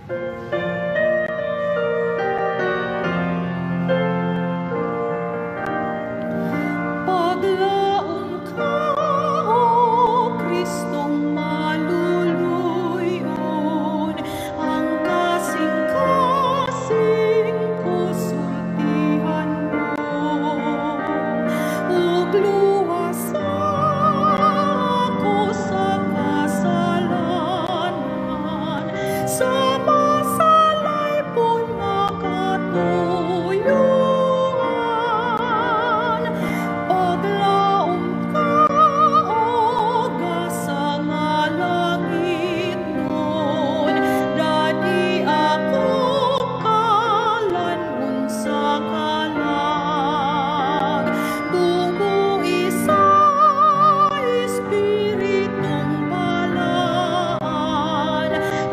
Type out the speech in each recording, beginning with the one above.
Paglaom ka, O Kristong maluluyon, ang kasing-kasing ko sultihan mo. Ug luwasa ako sa kasalanan, sa masalaypon nga katuyuan. Paglaom ka, O gasa nga langitnon, dadi ako kalan-on sa kalag. Bumuhi sa Espiritong Balaan,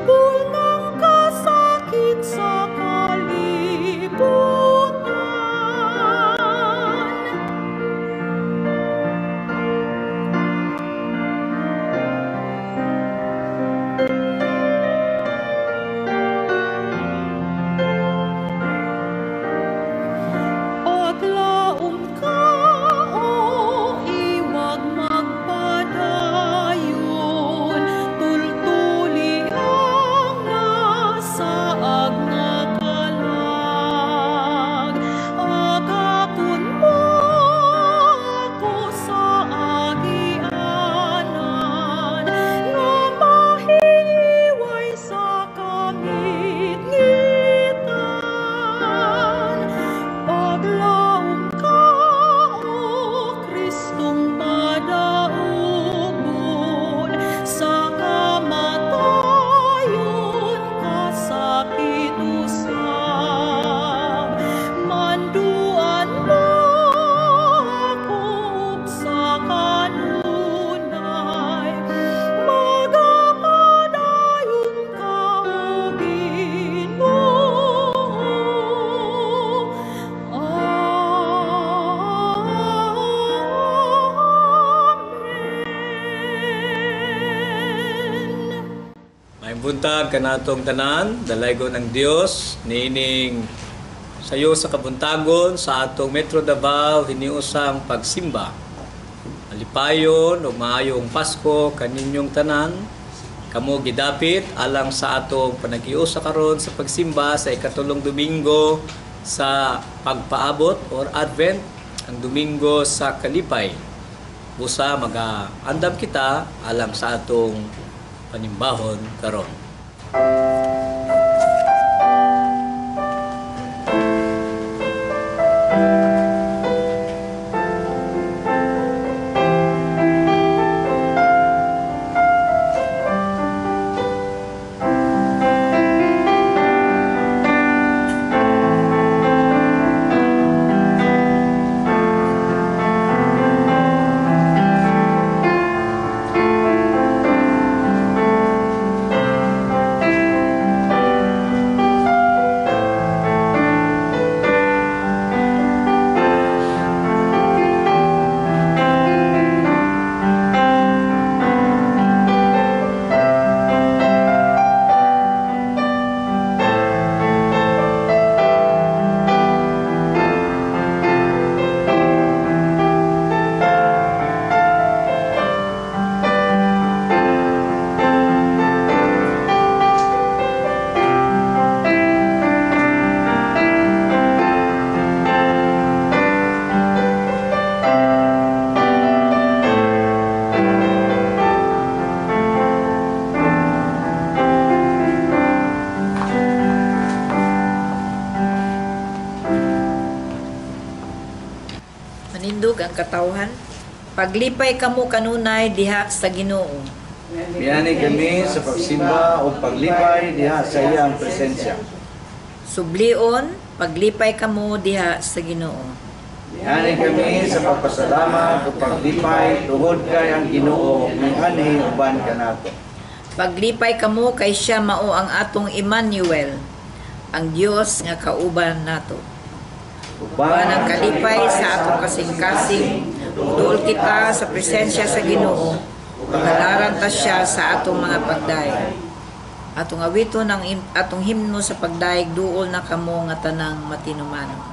bungang kasakit sa kalibutan. Paglaom ka, O iwag magpadayon, tultuli ang nasaag nga kalag. Agakon mo ako sa agianan, nga mahiway sa kangitngitan. Paglaom ka, O Kristong madaugon, sa kamatayon kasakit usab. Manduan mo ako ug sa kanunay, magapadayon ka, O Ginoo. Amen. Maayong buntag kanatong tanan, dalaygon ang Dios niining sayo sa kabuntagon sa atong Metro Davao hiniusang pagsimba. Malipayon ug maayong Pasko kaninyong tanan. Kamo gidapit alang sa atong panag-iusa karon sa pagsimba sa ikatulong Domingo sa pagpaabot or Advent, ang Domingo sa Kalipay. Busa maga-andam kita alang sa atong panimbahon karon. Manindog ang katawhan. Paglipay kamo kanunay diha sa Ginoo. Miani kami sa pagsimba o paglipay diha sa iyang presensya. Sublion, paglipay kamo diha sa Ginoo. Miani kami sa pagpasalamat o paglipay tungod kay ang Ginoo mianhi uban kanato. Paglipay kamo kay siya mao ang atong Emmanuel, ang Dios nga kauban nato. Uban ang kalipay sa atong kasing-kasing, duol kita sa presensya sa Ginoo, ug halaran ta siya sa atong mga pagdaig. Atong awiton ang atong himno sa pagdayeg, "Duol na kamo nga tanang matinumanon."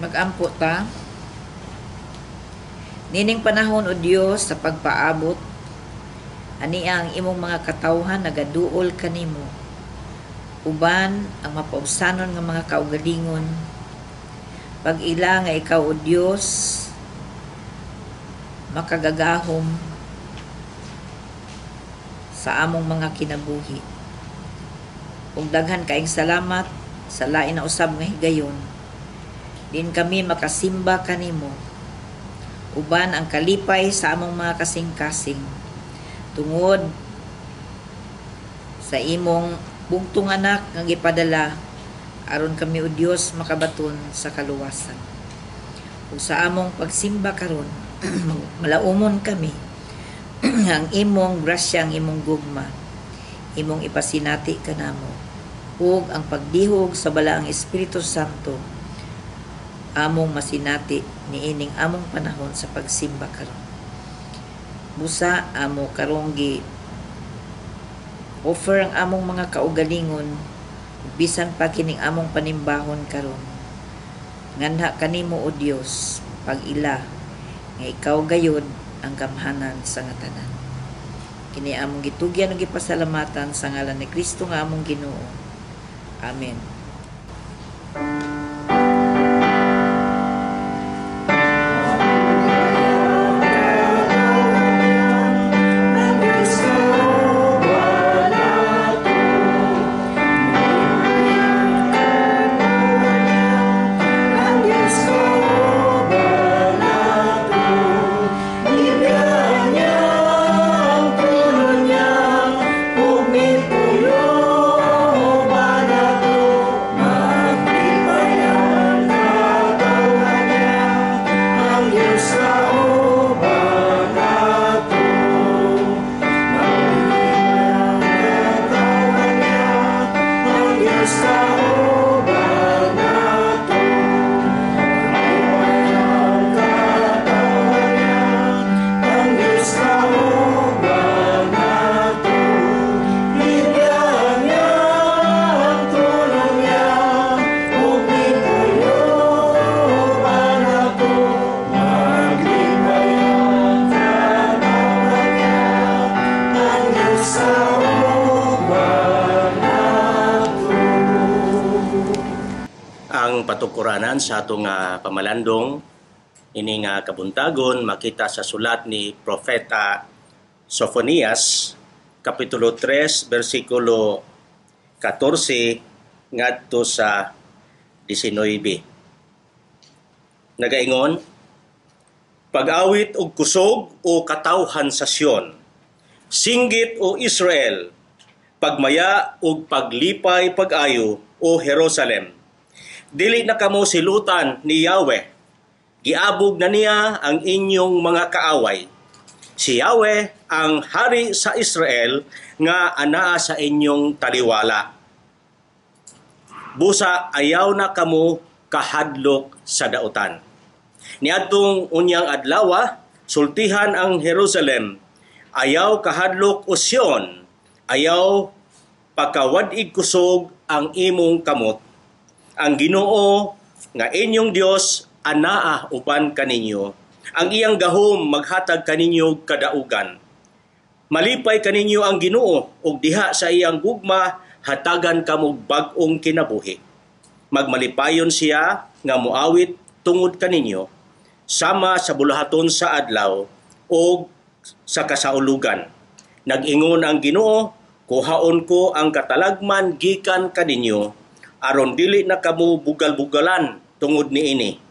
Magampo ta. Nining panahon, O Dios, sa pagpaabot, ani ang imong mga katawhan nagaduol kanimo uban ang mapaubsanon nga mga kaugalingon, pag-ila nga ikaw, O Dios, makagagahom sa among mga kinabuhi. Ug daghan kaayong salamat sa lain na usab nga higayon din kami makasimba kanimo uban ang kalipay sa among mga kasing-kasing tungod sa imong bugtong anak nga gipadala aron kami, O Dios, makabaton sa kaluwasan. Ug sa among pagsimba karon, malaumon kami ang imong grasya, ang imong gugma, imong ipasinati kanamo, ug ang pagdihog sa Balaang Espiritu Santo among masinati niining among panahon sa pagsimba karon. Busa amo karong gi offer ang among mga kaugalingon, bisan pa kining among panimbahon karon nganha kanimo, O Dios, pag-ila nga ikaw gayud ang gamhanan sa nga tanan. Kini among gitugyan ug gipasalamatan sa ngalan ni Kristo nga among Ginoo. Amen. Kamatuoranan sa atong pamalandong ini nga kabuntagon makita sa sulat ni Propeta Sofonias kapitulo 3 bersikulo 14 ngadto sa 19. Nagaingon, pag-awit og kusog o katawhan sa Sion, singgit o Israel, pagmaya og paglipay pag-ayo o Jerusalem. Dili na kamo silutan ni Yahweh. Giabog na niya ang inyong mga kaaway. Si Yahweh ang hari sa Israel nga anaa sa inyong taliwala. Busa ayaw na kamo kahadlok sa dautan. Niadtong unyang adlawa, sultihan ang Jerusalem. Ayaw kahadlok o Sion, ayaw pagkawad-ig kusog ang imong kamot. Ang Ginoo nga inyong Dios anaa uban kaninyo. Ang iyang gahom maghatag kaninyo kadaugan. Malipay kaninyo ang Ginoo ug diha sa iyang gugma hatagan kamog bag-ong kinabuhi. Magmalipayon siya nga moawit tungod kaninyo sama sa bulahaton sa adlaw ug sa kasaulugan. Nag-ingon ang Ginoo, kuhaon ko ang katalagman gikan kaninyo aron dili na kamo bugal-bugalan tungod niini.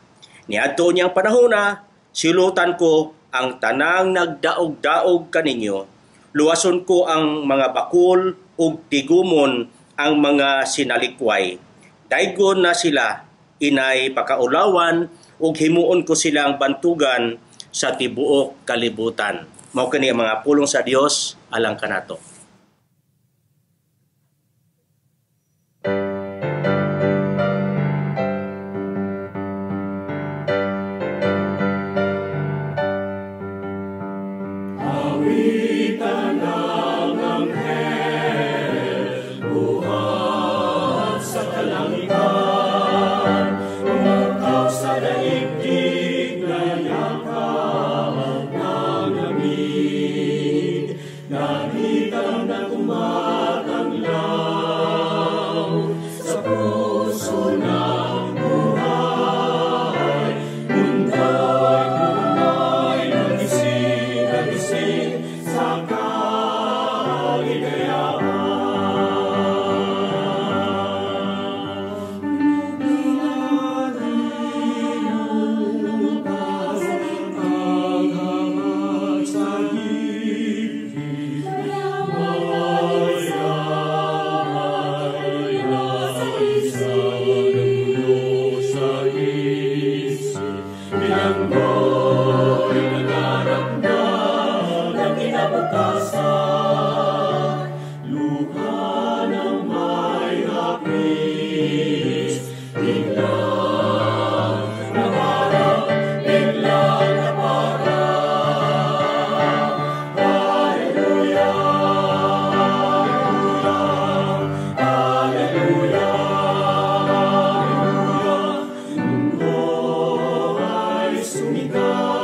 Niadto niyang panahona, silutan ko ang tanang nagdaog-daog kaninyo. Luwason ko ang mga bakul ug tigumon ang mga sinalikway. Daygon na sila inay pakaulawan ug himuon ko silang bantugan sa tibuok kalibutan. Mao kini ang mga pulong sa Dios alang kanato. Awitan ng anghel, buhat sa kalangitan, umutaw sa daigdig na yakap ng lamig. Nakita na tumatanglaw sa puso ng buhay. Mundo'y kunay nagising, nagising sa kaligayahan. Lupas ang hangad sa dibdib, maya-maya nagulo sa isip. Bilanggo'y nangarap na ng kinabukasan, luha ng may hapis. Biglang naparang, biglang naparang. Hallelujah, hallelujah, hallelujah. Mundo ay sumigaw.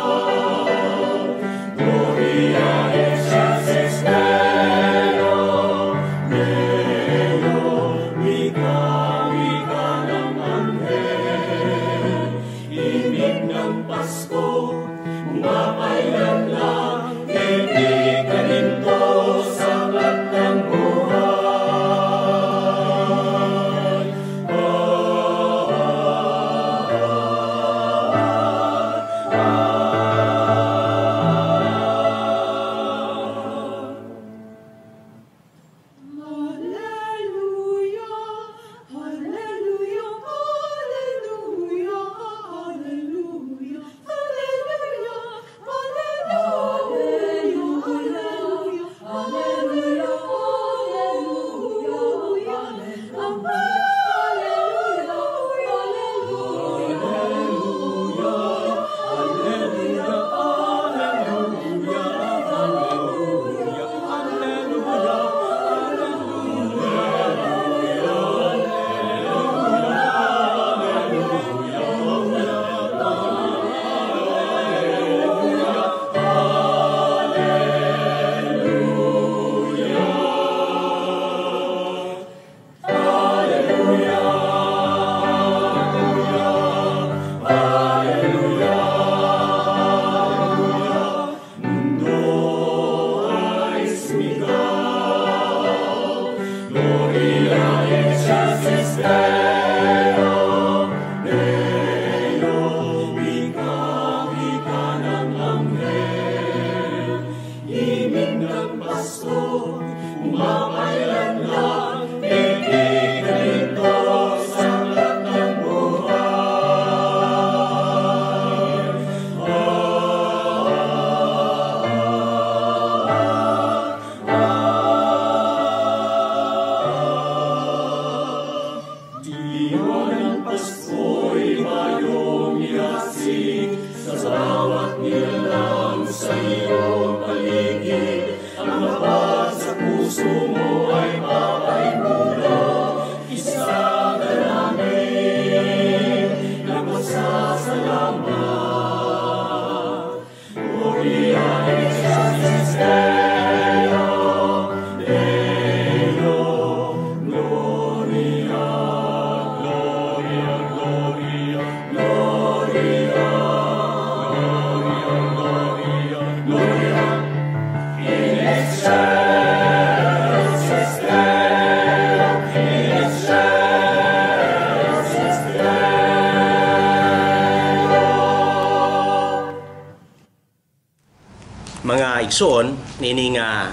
Mga igsoon, niini nga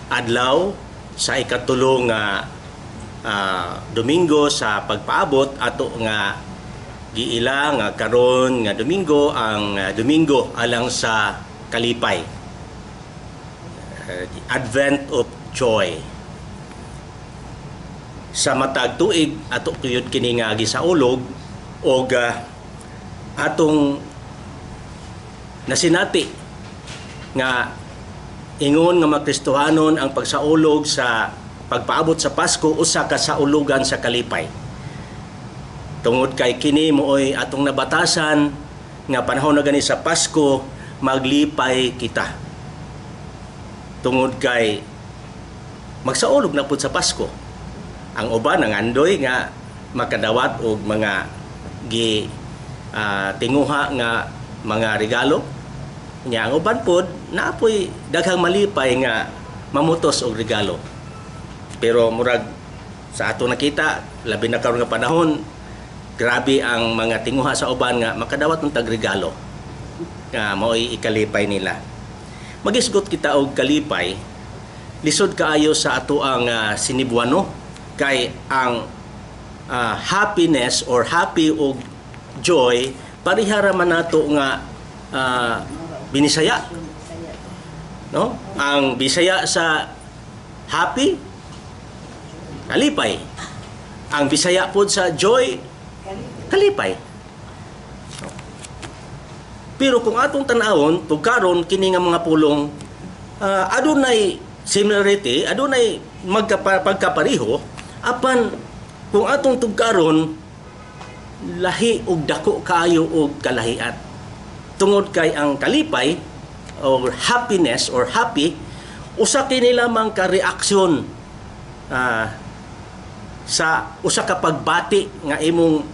adlaw sa ikatulo nga Domingo sa pagpaabot, ato nga giila nga karon nga Domingo ang Domingo alang sa kalipay. The Advent of Joy. Sa matag tuig ato tuyod kini nga gisaulog og atong nasinati nga ingon nga mga Kristohanon ang pagsaulog sa pagpaabot sa Pasko usa ka saulugan sa kalipay. Tungod kay kini mooy atong nabatasan nga panahon na gani sa Pasko maglipay kita. Tungod kay magsaulog na pud sa Pasko. Ang uban nangandoy nga makadawat og mga gi tinguha nga mga regalo. Nya ang uban pod naapoy daghang malipay nga mamutos og regalo. Pero murag sa ato nakita, labi na karon nga panahon, grabe ang mga tinguha sa uban nga makadawat ng tagregalo nga mao'y ikalipay nila. Magisgot kita og kalipay, lisod kaayo sa ato ang sinibuano kay ang happiness or happy og joy pareha ra man nato nga binisaya. No? Ang Bisaya sa happy, kalipay. Ang Bisaya pod sa joy, kalipay. Pero kung atong tan-awon, tugkaron kini nga mga pulong, adunay similarity, adunay pagkapariho, apan kung atong tugkaron lahi og dako kaayo og kalahian. Tungod kay ang kalipay or happiness or happy usa kini lamang ka reaksyon sa usa ka pagbati nga imong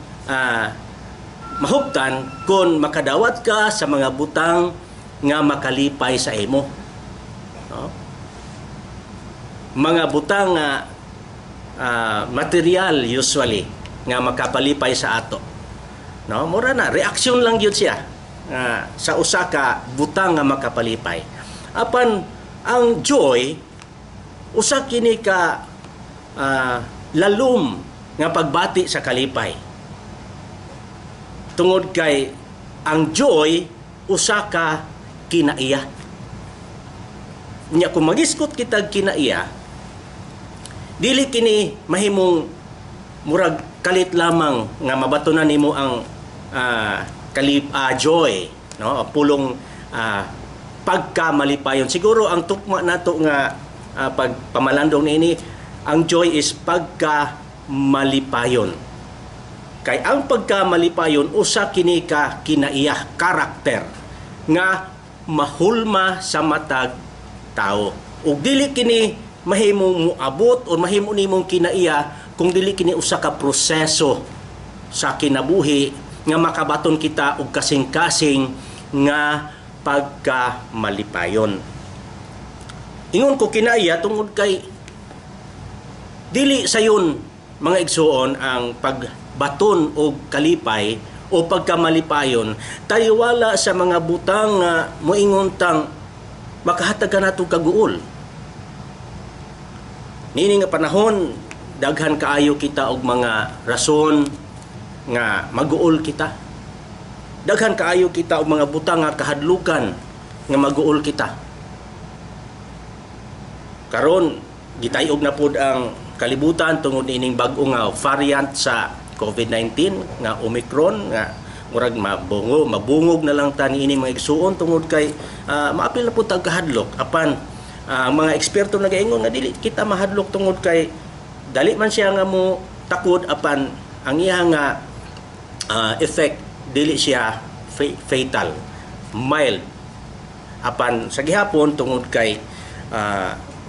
mahuptan kon makadawat ka sa mga butang nga makalipay sa imo. No? Mga butang nga material usually nga makapalipay sa ato. No, mura na reaksyon lang gyud siya sa usa ka butang nga makapalipay. Apan ang joy usa kini ka lalom nga pagbati sa kalipay. Tungod kay ang joy usa ka kinaiya. Nya kung magisgot kitag kinaiya, dili kini mahimong murag kalit lamang nga mabatunan nimo ang joy, no? Pulong pagkamalipayon. Siguro ang tukma nato nga pagpamalandong niini, ang joy is pagkamalipayon. Kay ang pagkamalipayon usa kini ka kinaiya, karakter nga mahulma sa matag tao. Ug dili kini mahimong moabot o mahimo nimong kinaiya kung dili kini usa ka proseso sa kinabuhi nga makabaton kita og kasing-kasing nga pagkamalipayon. Ingon ko kinaiya tungod kay dili sayon mga igsuon ang pagbaton og kalipay o pagkamalipayon taliwala sa mga butang nga moingon tang makahatag ka nato kaguol. Niini nga panahon, daghan kaayo kita og mga rason nga maguol kita. Daghan kaayo kita og mga butang nga kahadlukan nga maguol kita. Karon gitayog na pud ang kalibutan tungod niining bag-o nga variant sa COVID-19 nga Omicron, nga murag mabungo mabungog na lang ta niini, mga igsuon, tungod kay maapil na pud tag kahadlok, apan ang mga eksperto nagaingon nga dili kita mahadlok tungod kay dali man siya nga mo takod, apan ang iya nga effect dili siya fatal, mild. Apan sa gihapon, tungod kay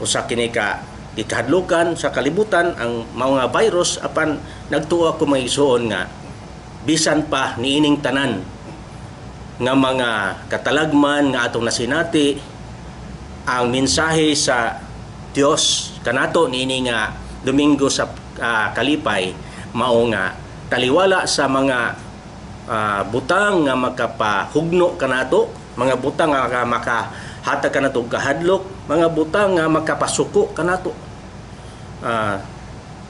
usa kini ka gikahadlukan sa kalibutan ang mga virus, apan nagtuo ako, mga igsuon, nga bisan pa niining tanan nga mga katalagman nga atong nasinati, ang mensahe sa Dios kanato niini nga Domingo sa Kalipay mao nga taliwala sa mga butang nga makapahugno kanato, mga butang nga makahatag kanato og kahadlok, mga butang nga makapasuko kanato,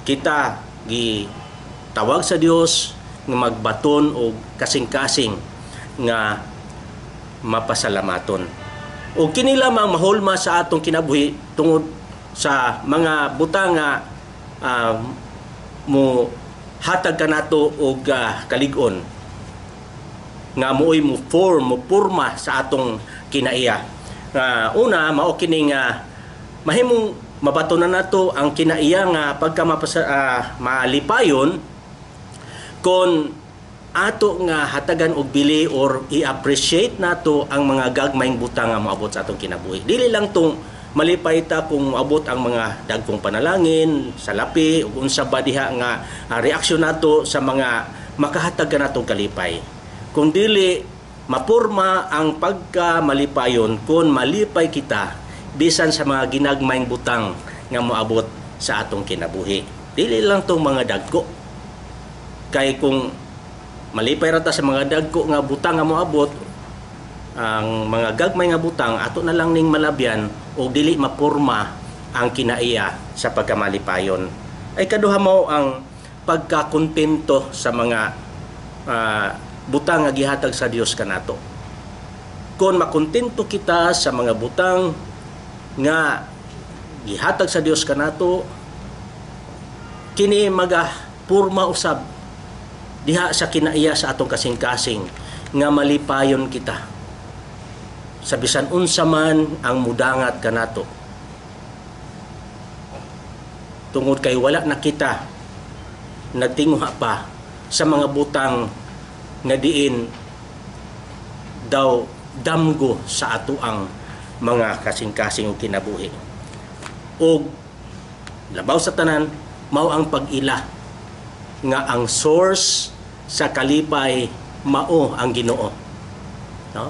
kita gi tawag sa Dios nga magbaton og kasing-kasing nga mapasalamaton. O kini lamang mahulma sa atong kinabuhi tungod sa mga butang nga mo hatag kanato og kalig-on nga mooy mo form mo porma sa atong kinaiya. Una mao kini nga mahimong mabato na nato ang kinaiya nga pagka malipayon kon ato nga hatagan og bili or i-appreciate nato ang mga gagmayng butang nga moabot sa atong kinabuhi. Dili lang tong malipay ta kung moabot ang mga dagkong panalangin, salapi ug unsa ba diha nga reaksyon nato sa mga makahatag kanato og kalipay. Kung dili mapurma ang pagka malipayon kung malipay kita bisan sa mga ginagmayng butang nga moabot sa atong kinabuhi. Dili lang tong mga dagko. Kay kung malipay ra ta sa mga dagko nga butang nga moabot, ang mga gagmay nga butang ato na lang ning malabyan o dili mapurma ang kinaiya sa pagkamalipayon. Ay kaduha mo ang pagkakontento sa mga butang nga gihatag sa Dios kanato. Kung makontento kita sa mga butang nga gihatag sa Dios kanato, kini magapurma usab diha sa kinaiya sa atong kasing-kasing nga malipayon kita sa bisan unsa man ang mudangat kanato, tungod kay wala na kita nagtinguha pa sa mga butang nga diin daw damgo sa ato ang mga kasing-kasing ug kinabuhi. Og labaw sa tanan, mao ang pag-ila nga ang source sa kalipay mao ang Ginoo. No?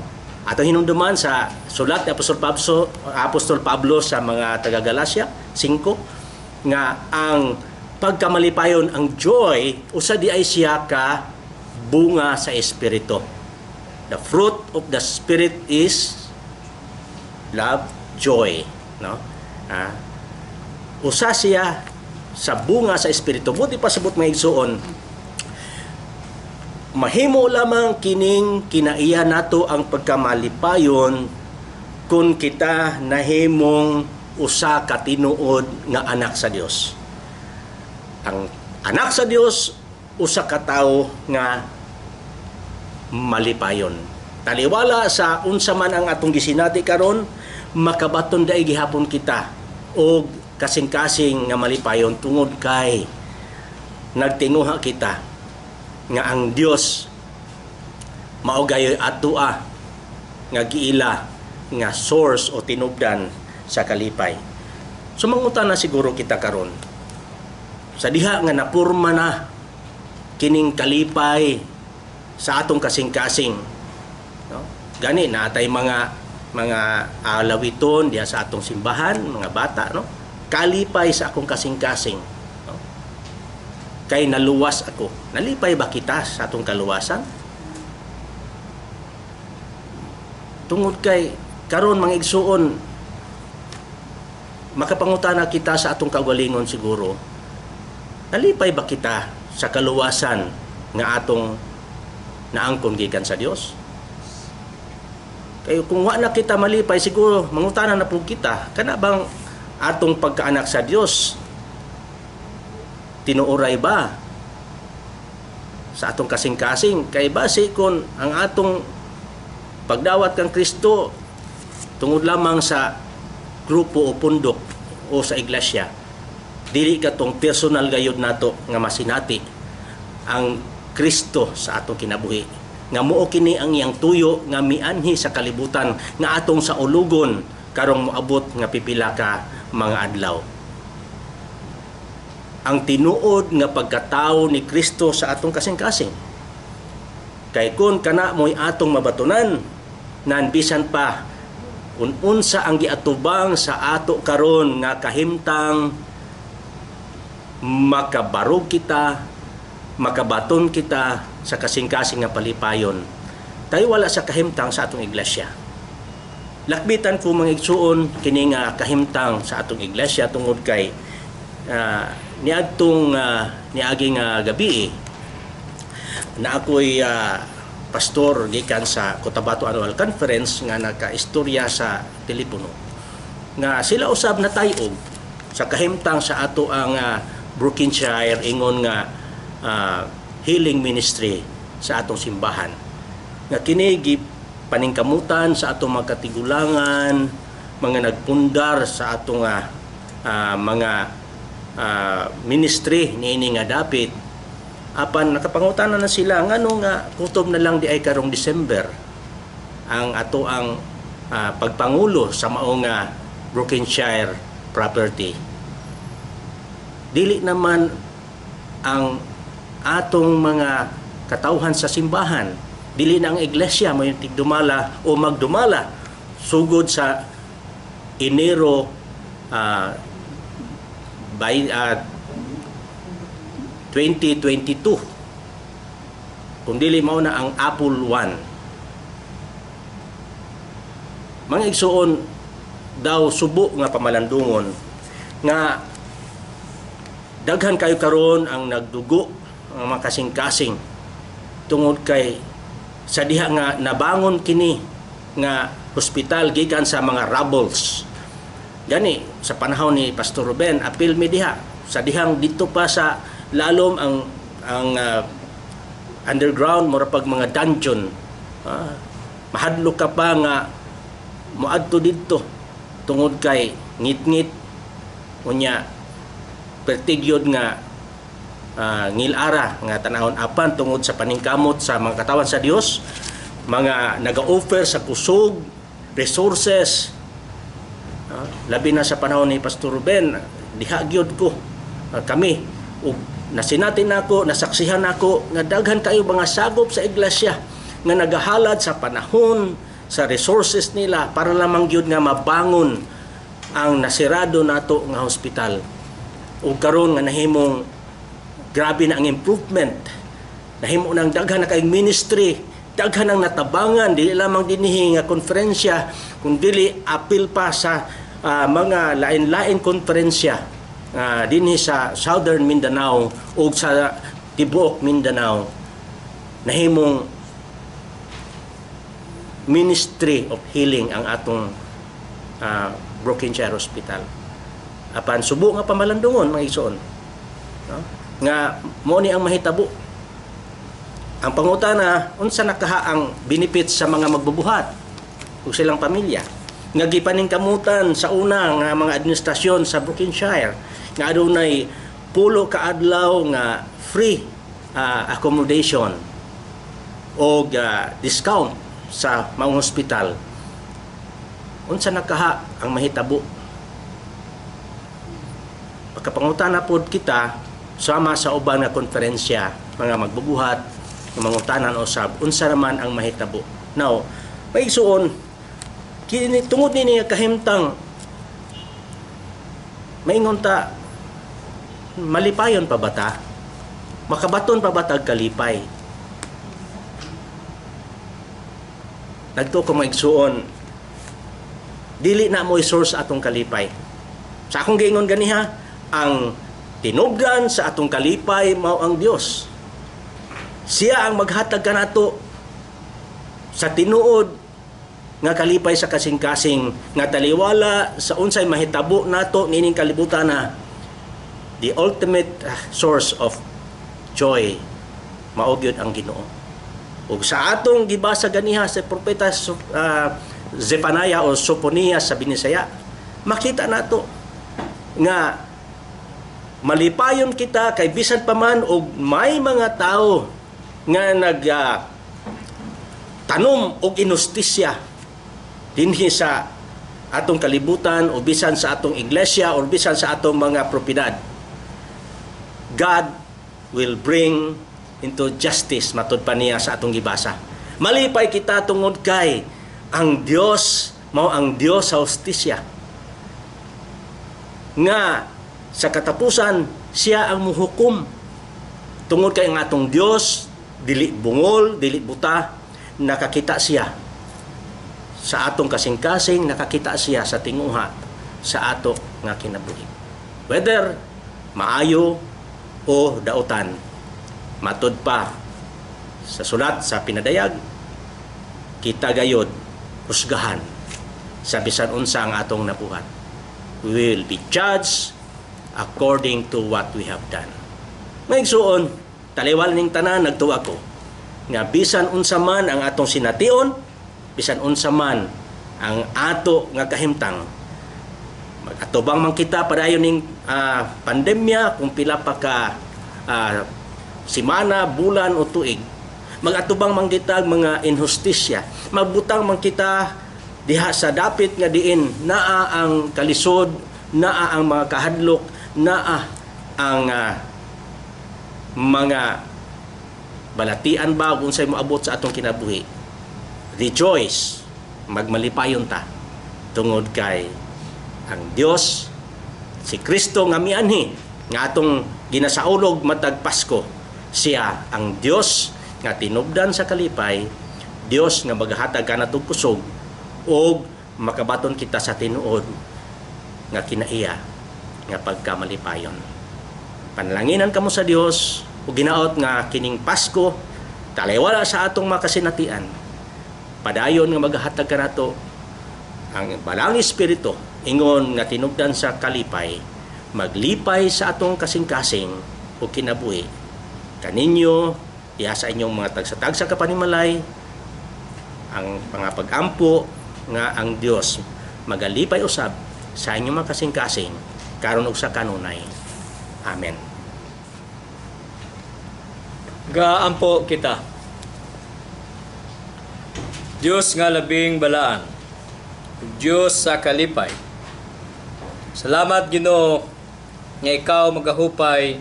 Atong hinumduman sa sulat ni Apostol Pablo sa mga taga Galacia 5 nga ang pagkamalipayon, ang joy, usa di ay siya ka bunga sa Espiritu. The fruit of the Spirit is love, joy, no? Usa siya sa bunga sa Espiritu. Buot ipasabot, mga igsuon, mahimo lamang kining kinaiya nato ang pagkamalipayon kung kita nahimong usa ka tinuod nga anak sa Dios. Ang anak sa Dios, usa ka tawo nga malipayon. Taliwala sa unsa man ang atong gisinati karon, makabaton dai gihapon kita og kasing-kasing nga malipayon tungod kay nagtinguha kita nga ang Dios mao gayoy atoa nga giila nga source o tinubdan sa kalipay. So mangutana siguro kita karon, sa diha nga napurma na kining kalipay sa atong kasing-kasing, no? Gani natay mga alawiton diha sa atong simbahan, mga bata, no? "Kalipay sa akong kasing-kasing, no? Kay naluwas ako." Nalipay ba kita sa atong kaluwasan? Tungod kay karon, mga igsuon, Makapangutana kita sa atong kaugalingon siguro, nalipay ba kita sa kaluwasan nga atong naangkon gikan sa Dios? Kay kung wa na kita malipay, siguro mangutana na pud kita, kana bang atong pagkaanak sa Dios tinuoray ba sa atong kasing-kasing? Kay basi kon ang atong pagdawat kang Kristo tungod lamang sa grupo o pundok o sa iglesia, dili katong personal gayud nato nga masinati ang Kristo sa atong kinabuhi, nga muo kini ang iyang tuyo nga mianhi sa kalibutan nga atong sa ulugon karong moabot nga pipila ka mga adlaw. Ang tinuod nga pagkatao ni Kristo sa atong kasing-kasing. Kay kun kana mo'y atong mabatunan, nan bisan pa kung unsa ang giatubang sa ato karon nga kahimtang, makabarog kita, makabaton kita sa kasing-kasing nga palipayon. Tayo wala sa kahimtang sa atong iglesia. Lakbitan ko, mga igsuon, kini nga kahimtang sa atong iglesia tungod kay niadtong niaging gabi na ako'y pastor gikan sa Cotabato Annual Conference nga nakaistorya sa telepono nga sila usab na tayog sa kahimtang sa ato ang Brokenshire ingon nga healing ministry sa atong simbahan, nga kini paningkamutan sa atong mga katigulangan, mga nagpundar sa atong mga ministry niini nga dapit. Apan nakapangutana na sila ngano nga kutob na lang di ay karong December ang ato ang pagpangulo sa mao nga Brokenshire property. Dili naman ang atong mga katawhan sa simbahan, dili na ang iglesia may tigdumala o magdumala sugod sa Enero by 2022, kung dili mao na ang Apple 1. Mga igsuon, daw subo nga pamalandungon nga daghan kayo karon ang nagdugo ang mga kasing-kasing tungod kay sa diha nga nabangon kini nga hospital gikan sa mga rubbles. Gani sa panahon ni Pastor Ruben, apil mi diha sa dihang dito pa sa lalom ang underground, mura pag mga dungeon. Mahadlok ka pa nga moadto didto tungod kay ngit-ngit, unya pertigyod nga ngilara nga tanahon. Apan tungod sa paningkamot sa mga katawan sa Dios, mga naga-offer sa kusog resources, labi na sa panahon ni Pastor Ruben, diha gyud ko kami ug nasinati nako, nasaksihan nako nga daghan kayo mga sagop sa iglesia nga nagahalad sa panahon, sa resources nila para lamang gyud nga mabangon ang nasirado nato nga hospital. Ug karon nga nahimong grabe na ang improvement, nahimo nang daghan na kayong ministry, daghan ang natabangan, dili lamang dinhi nga konferensya kundi apil pa sa mga lain-lain konferensya dinhi sa Southern Mindanao ug sa tibuok Mindanao. Nahimong Ministry of Healing ang atong Brokenshire Hospital. Apan subo nga pamalandungon, mga igsoon, no? Nga mo ni ang mahitabo. Ang pangutana, unsa nakaha ang benefits sa mga magbubuhat ug silang pamilya nga gipaningkamutan sa una nga mga administrasyon sa Brokenshire nga adunay 10 ka adlaw nga free accommodation og discount sa maong hospital? Unsa nakaha ang mahitabo? Pagkapangutana pod kita sama sa uban nga konferensya, mga magbubuhat, mangutanan usab unsa naman ang mahitabo. Now, maigsuon, kini tungod nini nga kahimtang, maingon ta, malipayon pa ba ta? Makabaton pa ba tag kalipay? Nagtuo ko, maigsuon, dili na mo i-source atong kalipay. Sa akong giingon ganiha, ang tinubdan sa atong kalipay mao ang Dios. Siya ang maghatag kanato sa tinuod nga kalipay sa kasing-kasing nga taliwala sa unsay mahitabo nato niining kalibutan na the ultimate source of joy mao gyud ang Ginoo. Ug sa atong gibasa ganiha sa propeta Zephaniah o Soponia sa Binisaya, makita nato nga malipayon kita kay bisan pa man og may mga tao nga nag tanom og inhustisya dinhi sa atong kalibutan o bisan sa atong iglesia o bisan sa atong mga propiedad. God will bring into justice, matud pa niya sa atong gibasa. Malipay kita tungod kay ang Dios mao ang Dios sa hustisya. Nga sa katapusan siya ang muhukom tungod kay ang atong Dios dili bungol, dili buta, nakakita siya sa atong kasing-kasing, nakakita siya sa tinguha sa ato nga kinabuhi. Whether maayo o dautan, matud pa sa sulat sa pinadayag, kita gayod husgahan sa bisan unsa ang atong nabuhat. We will be judged according to what we have done. Mga igsuon, taliwala ning tanan, nagtuo ako nga bisan unsa man ang atong sination, bisan unsa man ang ato nga kahimtang, mag-atubang man kita padayon ning pandemya kung pila pa ka simana, bulan o tuig, mag-atubang man kita og mga inhustisya, magbutang man kita diha sa dapit nga diin naa ang kalisod, naa ang mga kahadlok, naa ang mga balatian ba kung unsay moabot sa atong kinabuhi. Rejoice, magmalipayon ta tungod kay ang Dios, si Kristo nga mianhi nga atong ginasaulog matag Pasko, siya ang Dios nga tinubdan sa kalipay, Dios nga maghatag kanatong kusog ug makabaton kita sa tinuod nga kinaiya nga pagkamalipayon. Panalanginan kamo sa Dios ug ginaot nga kining Pasko, taliwala sa atong makasinatian, padayon nga maghatag kanato ang Balaang Espiritu ingon nga tinubdan sa kalipay, maglipay sa atong kasing-kasing o kinabuhi. Kaninyo diha sa inyong mga tagsa-tagsa ka panimalay, ang mga pag-ampo nga ang Dios magalipay usab sa inyong mga kasing-kasing karon ug sa kanunay. Amen. Gaampo kita. Diyos nga labing balaan, Diyos sa kalipay. Salamat, Ginoo, nga ikaw magahupay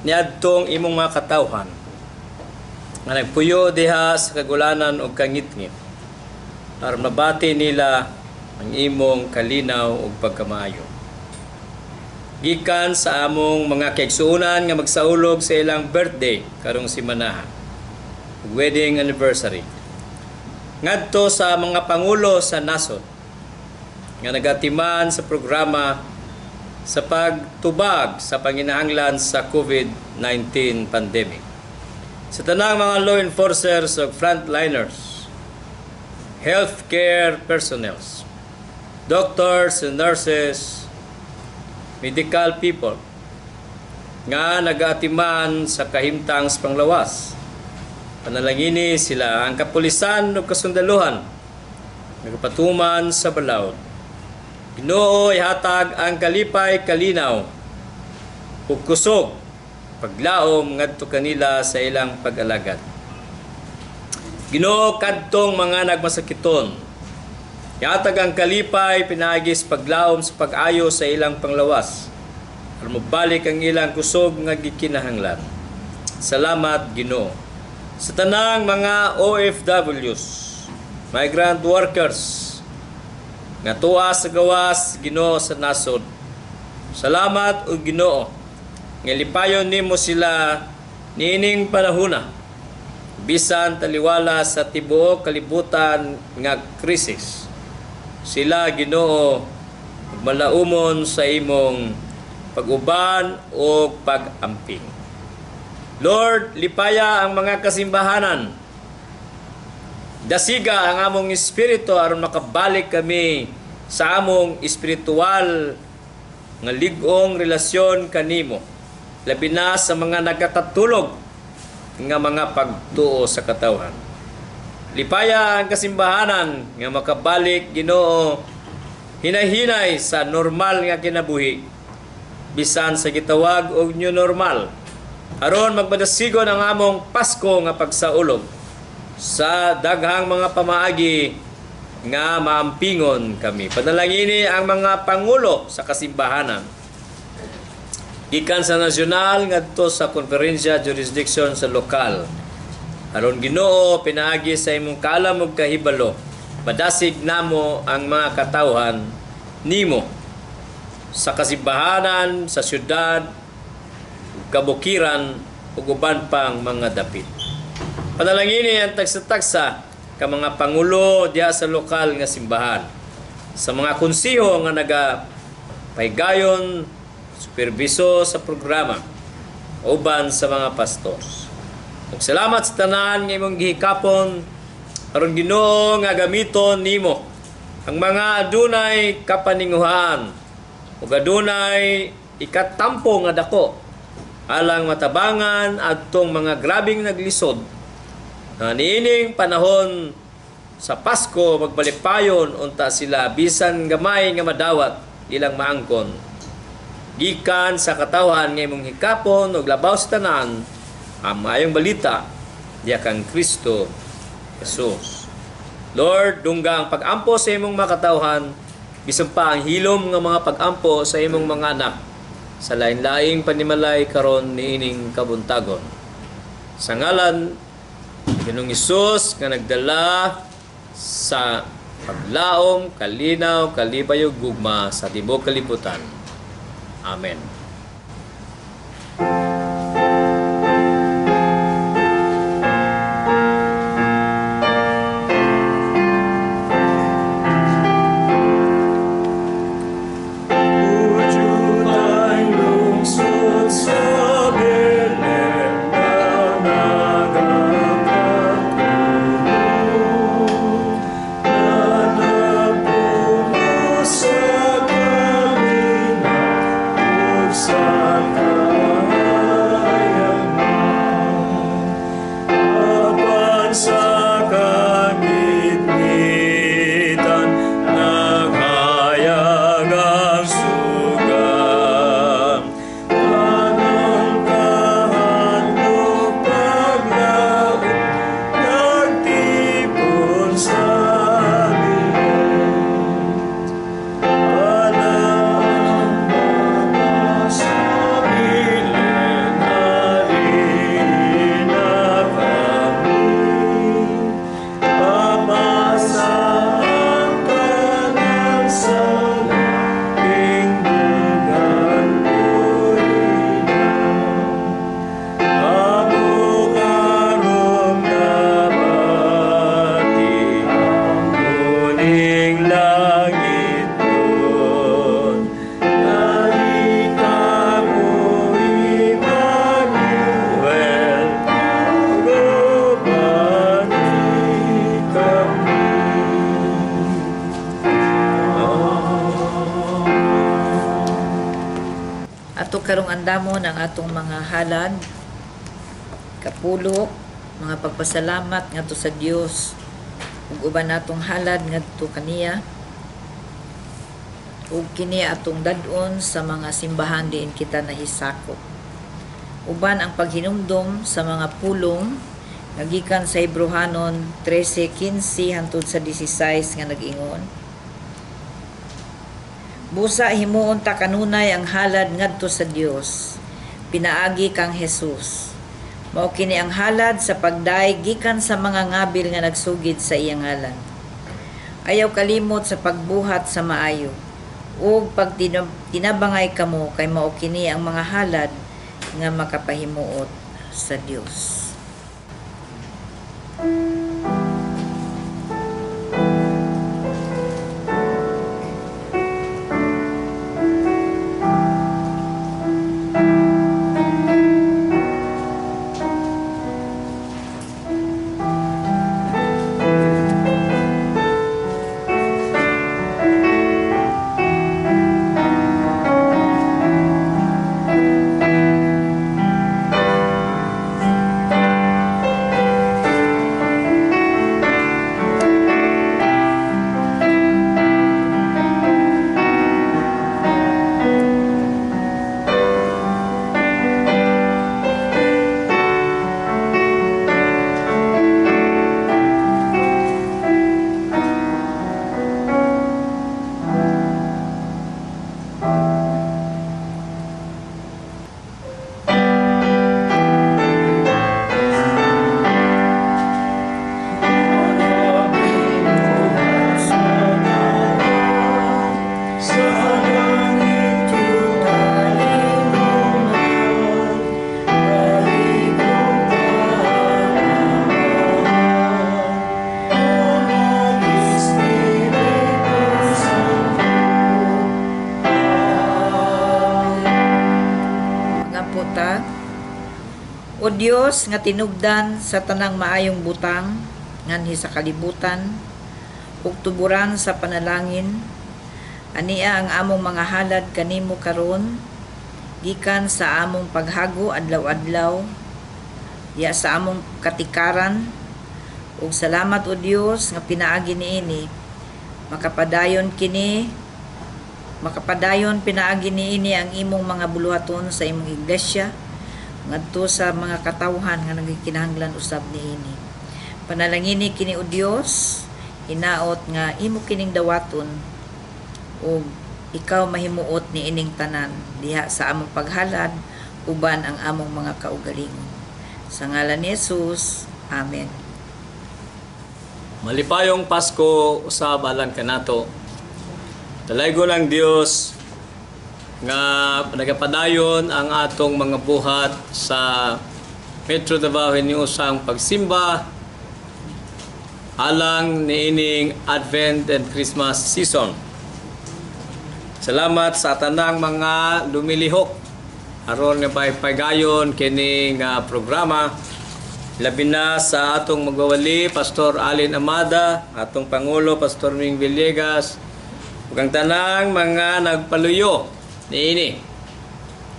niadtong imong mga katawhan nga nagpuyo diha sa kagulanan og kangitngit aron mabati nila ang imong kalinaw ug pagkamaayo. Gikan sa among mga kaigsuonan nga magsaulog sa ilang birthday karong simanaha, wedding anniversary, ngadto sa mga pangulo sa nasod nga nagatiman sa programa sa pagtubag sa panginahanglan sa COVID-19 pandemic. Sa tanang mga law enforcers ug frontliners, healthcare personnels, doctors and nurses, medical people nga nagaatiman sa kahimtang sa panglawas. Panalangini sila, ang kapulisan ug kasundaluhan nagpatuman sa balaod. Ginoo, ihatag ang kalipay, kalinaw ug kusog paglaom ngadto kanila sa ilang pag-alagad. Ginoo, kadtong mga nagmasakiton, ihatag ang kalipay pinaagi sa paglaom sa pag-ayo sa ilang panglawas aron mobalik ang ilang kusog nga gikinahanglan. Salamat, Ginoo. Sa tanang mga OFWs, migrant workers nga tuwa sa gawas, Ginoo, sa nasod. Salamat ug Ginoo nga lipayon nimo sila niining panahona bisan taliwala sa tibuok kalibutan nga krisis. Sila, Ginoo, ug malaumon sa imong pag-uban o pag-amping. Lord, lipaya ang mga kasimbahanan. Dasiga ang among espiritu aron makabalik kami sa among espiritual nga lig-ong relasyon kanimo, labi na sa mga nagkakatulog nga mga pagtuo sa katawhan. Lipaya ang kasimbahanan nga makabalik, Ginoo, hinahinay sa normal nga kinabuhi, bisan sa gitawag og new normal, aron magpadasigon ang among Pasko nga pagsaulog sa daghang mga pamaagi nga maampingon kami. Panalangini ang mga pangulo sa kasimbahanan, gikan sa nasyonal ngadto sa konferensya jurisdiction sa lokal, aron, Ginoo, pinaagi sa imong kaalam ug kahibalo, madasig namo ang mga katawhan nimo sa kasimbahanan, sa syudad, kabukiran ug uban pang mga dapit. Panalangini ang tagsa-tagsa ka mga pangulo diha sa lokal nga simbahan, sa mga konseho nga naga paygayon, superbiso sa programa, uban sa mga pastor. Ug salamat sa tanan nga imong gihikapon aron, Ginoo, nga gamiton nimo ang mga adunay kapaninguhaan ug adunay ikatampo nga dako alang matabangan adtong mga grabing naglisod na niining panahon sa Pasko magbalipayon unta sila bisan gamay nga madawat ilang maangkon gikan sa katawhan nga imong hikapon ug labaw sa tanan ang maayong balita diha kang Kristo Jesus. Lord, dungga ang pag-ampo sa imong mga katawhan, bisan pa ang hilom nga mga pag-ampo sa imong mga anak sa lain-laing panimalay karon niining kabuntagon. Sa ngalan Ginoong Hesus nga nagdala sa paglaom, kalinaw, kalipay ug gugma sa tibuok kalibutan. Amen. Ujud ang lungsod sa Belen na nagakatulog, na napuno sa kalinaw ug sa kaayangan. Apan sa kagitgitan, naghayag ang suga. Tanang kahadlok, paglaom, nagtipon sa Belen. Alang bata sa Belen, alin na kami. Pamasa ang kanang sala, tingdugan ina. Amo karong nabati, ang langit doon. Nahitabo Emmanuel, uban ni kami. Ato karong andamon ang atong mga halad, kapulok, mga pagpasalamat ngadto sa Dios ug uban natong halad ngadto kaniya, ug kini atong dad-on sa mga simbahan diin kita nahisakop. Uban ang paghinumdom sa mga pulong nga gikan sa Hebreohanon 13:15 hangtod sa 16 nga nag-ingon: "Busa himuon ta kanunay ang halad ngadto sa Dios pinaagi kang Jesus. Mao kini ang halad sa pagdayeg gikan sa mga ngabil nga nagsugid sa iyang ngalan. Ayaw kalimot sa pagbuhat sa maayo ug pagtinabangay kamo, kay mao kini ang mga halad nga makapahimuot sa Dios." O Dios nga tinubdan sa tanang maayong butang nganhi sa kalibutan ug tuburan sa panalangin, ania ang among mga halad kanimo karon gikan sa among paghago adlaw-adlaw diha sa among katikaran. Ug salamat, O Dios, nga pinaagi niini makapadayon kini, makapadayon pinaagi niini ang imong mga buluhaton sa imong iglesia ngadto sa mga katawhan nga nagkinahanglan usab niini. Panalangini kini, O Dios, hinaot nga imo kining dawaton ug ikaw mahimuot niining tanan diha sa among paghalad uban ang among mga kaugalingon. Sa ngalan ni Jesus. Amen. Malipayong Pasko usab alang kanato. Dalaygon ang Dios nga nagapadayon ang atong mga buhat sa Metro Davao hiniusang pagsimba alang niining Advent and Christmas season. Salamat sa tanang mga lumilihok aron nga paypagayon kini nga programa, labi na sa atong magwawali, Pastor Alin Amada, atong Pangulo, Pastor Ming Villegas, ug ang tanang mga nagpaluyo niini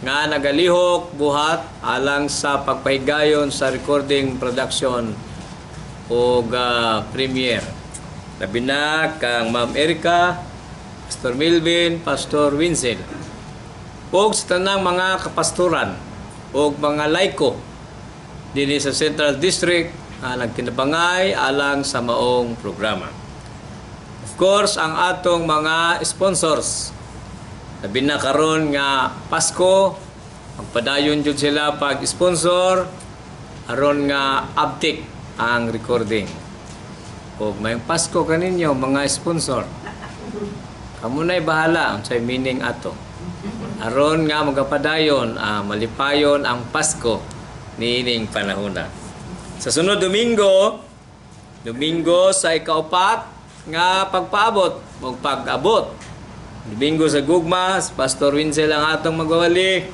nga nagalihok buhat alang sa pagpahigayon sa recording, production ug premiere. Labi na kang Ma'am Erica, Pastor Milvin, Pastor Winsel, ug sa tanang mga kapastoran ug mga laiko dinhi sa Central District nga nagtinabangay alang sa maong programa. Of course, ang atong mga sponsors. Labi na karon nga Pasko, magpadayon jud sila pag-sponsor aron nga abtik ang recording. Ug mayong Pasko kaninyo, mga sponsor. Kamo na'y bahala unsay meaning ato. Aron nga magapadayon, malipayon ang Pasko niining panahona. Sa sunod Domingo, Domingo sa ikaupat nga pagpaabot ug pag-abot. Domingo sa Gugma, si Pastor Winsel ang atong magwawali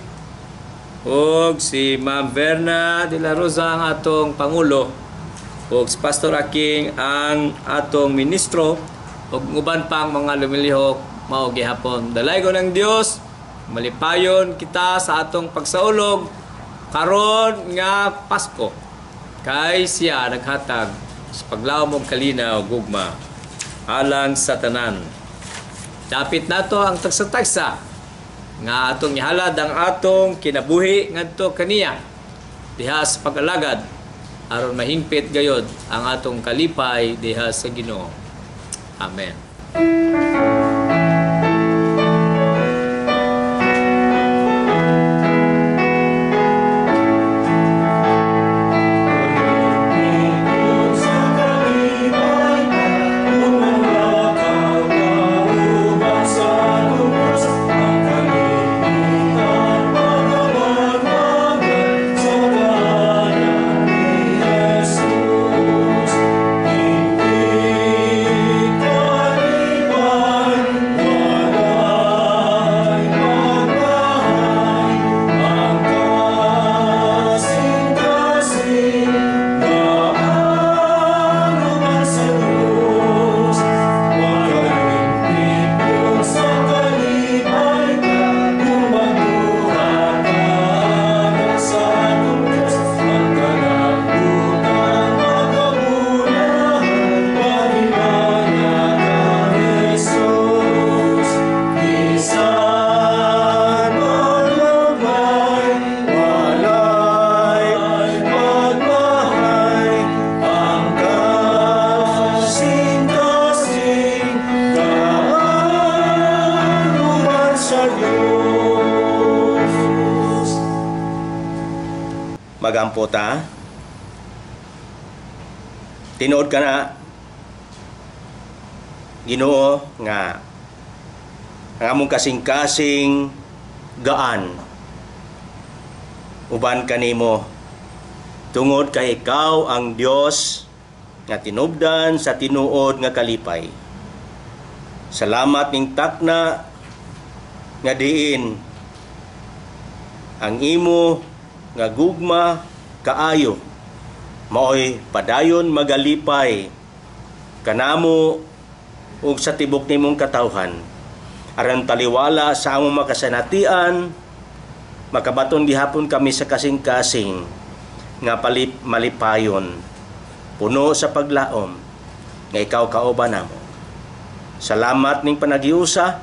ug si Ma'am Verna de la Rosa ang atong pangulo ug si Pastor Aking ang atong ministro ug uban pang mga lumilihok mao gihapon. Dalaygon ang Dios, malipayon kita sa atong pagsaulog karon nga Pasko kay siya naghatag sa paglawom og kalinaw, gugma alang sa tanan. Dapit nato ang tagsa-tagsa nga atong ihalad ang atong kinabuhi ngadto kaniya diha sa pag-alagad aron mahingpit gayod ang atong kalipay diha sa Ginoo. Amen. Magampo ta. Tinuod ka na, Ginoo, nga ang among kasing-kasing gaan uban kanimo tungod kay ikaw ang Dios nga tinubdan sa tinuod nga kalipay. Salamat ning takna nga diin ang imo nga gugma kaayo maoy padayon magalipay kanamo ug sa tibok nimong katawhan aron taliwala sa among makasanatian, makabaton gihapon kami sa kasing-kasing nga malipayon, puno sa paglaom nga ikaw kauban namo. Salamat ning panagiusa.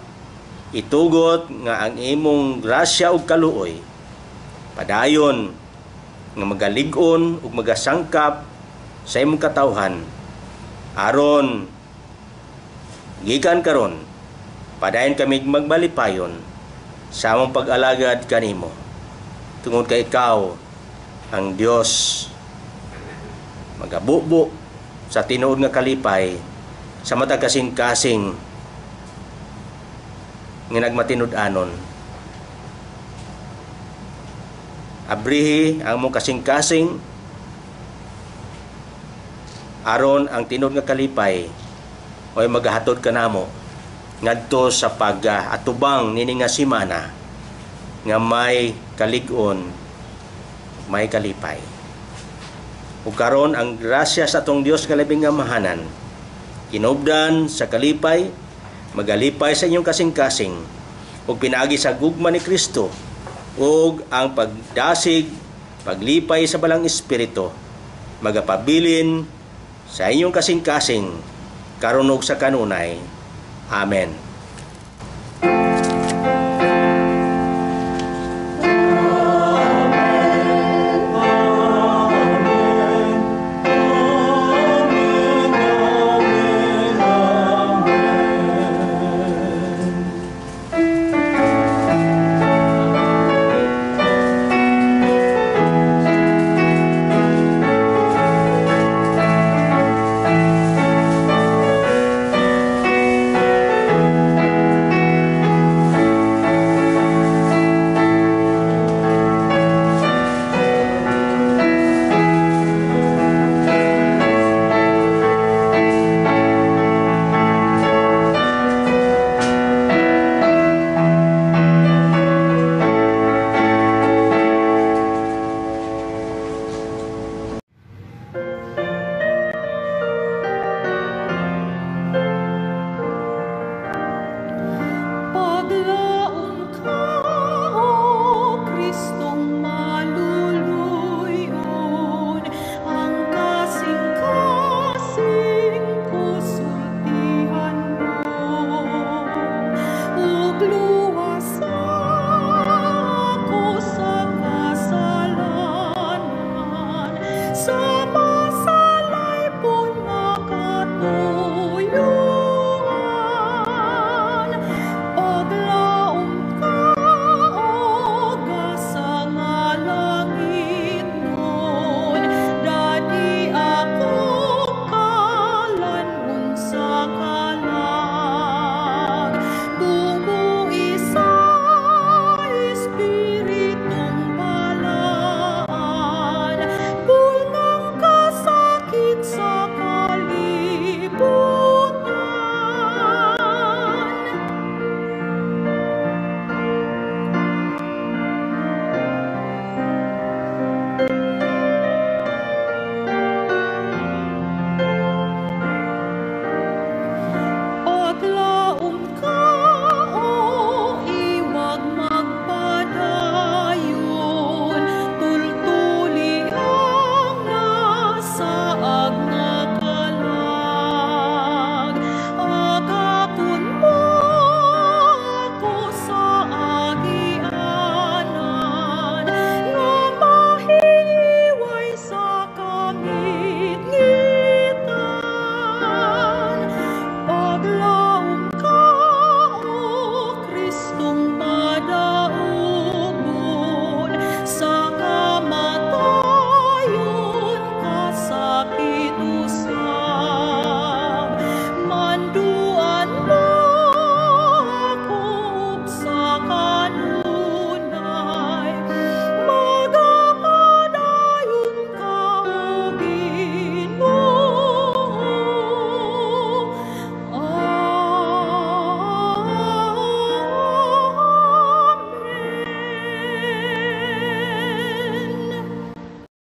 Itugot nga ang imong grasya ug kaluoy padayon nga magalig-on ug magasangkap sa imong katawhan aron gikan karon padayon kami magmalipayon sa among pag-alagad kanimo, tungod kay ikaw ang Dios magabubo sa tinuod nga kalipay sa matag kasing-kasing nga nagmatinud-anon. Abrihi ang among kasing-kasing aron ang tinuod nga kalipay oy magahatod kanamo ngadto sa pag-atubang nini nga semana nga may kalig-on, may kalipay. Ug karon ang grasya sa atong Dios nga labing amahanan, kinubdan sa kalipay, magalipay sa inyong kasing-kasing ug pinaagi sa gugma ni Kristo ug ang pagdasig, paglipay sa Balang Espiritu, magapabilin sa inyong kasing-kasing karon ug sa kanunay. Amen.